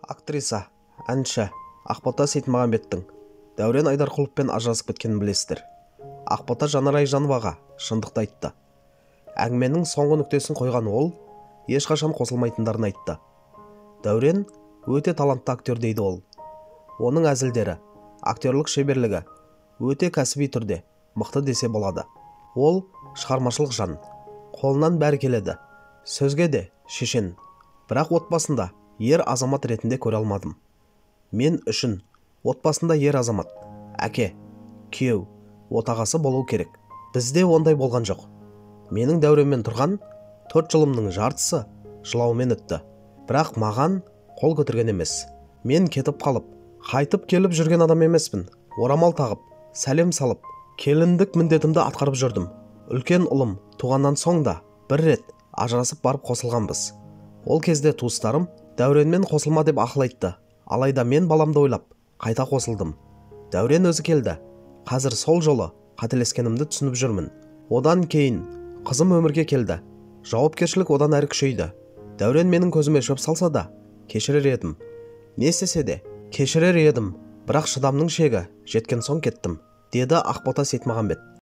Актриса, әнші Ақбота Сейтмағамбеттің Дәурен Айдарқұловпен ажырасып кеткенін білесіздер. Ақбота Жанар Айжановаға шындықты айтты. Әңгіменің соңғы нүктесін қойған ол ешқашан қосылмайтындарын айтты. Дәурен өте талантты актер дейді ол. Оның әзілдері, актерлік шеберлігі өте кәсіби түрде мықты десе болады. Ол шығармашылық жан. Қолынан бәрі келеді. Сөзге де шешен. Бірақ отбасында ер азамат ретінде көре алмадым. Мен үшін отбасында ер азамат, әке, күйеу, отағасы болу керек. Бізде ондай болған жоқ. Менің Дәуренмен тұрған 4 жылымның жартысы жылаумен өтті. Бірақ маған қол көтерген емес. Мен кетіп қалып, қайтып келіп жүрген адам емеспін. Орамал тағып, сәлем салып, келіндік міндетімді атқарып жүрдім. Үлкен ұлым туғаннан соң да бір рет ажырасып барып қосылғанбыз. Ол кезде туыстарым Дәуренмен қосылма деп ақыл айтты. Алайда мен баламды ойлап, қайта қосылдым. Дәурен өзі келді. Қазір сол жолы қателескенімді түсініп жүрмін. Одан кейін қызым өмірге келді. Жауапкершілік одан әрі күшейді. Дәурен менің көзіме шөп салса да, кешірер едім. Не істесе де, кешірер едім. Бірақ шыдамның шегі жеткен соң кеттім, деді Ақбота Сейтмағамбет.